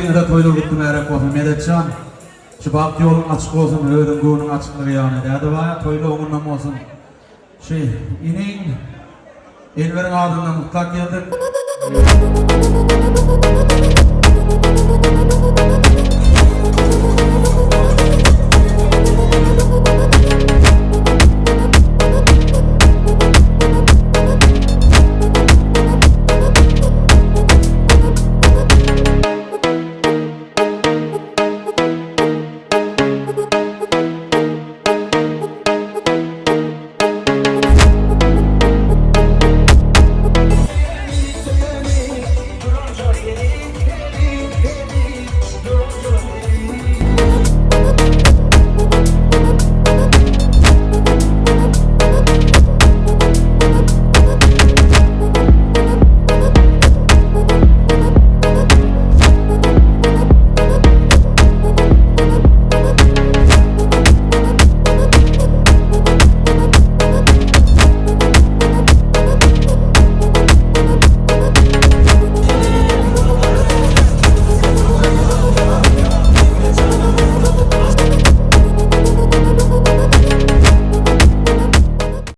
Ähliňize toýlar gutly mübärek bolsun Medetjan. Şu bagt ýoluň açyk bolsun, özüň göwnüň açyklygy ýaly. Dädebaý toýly oňundan bolsun. Şu iniň Enweriň adyndan gutlap geldim.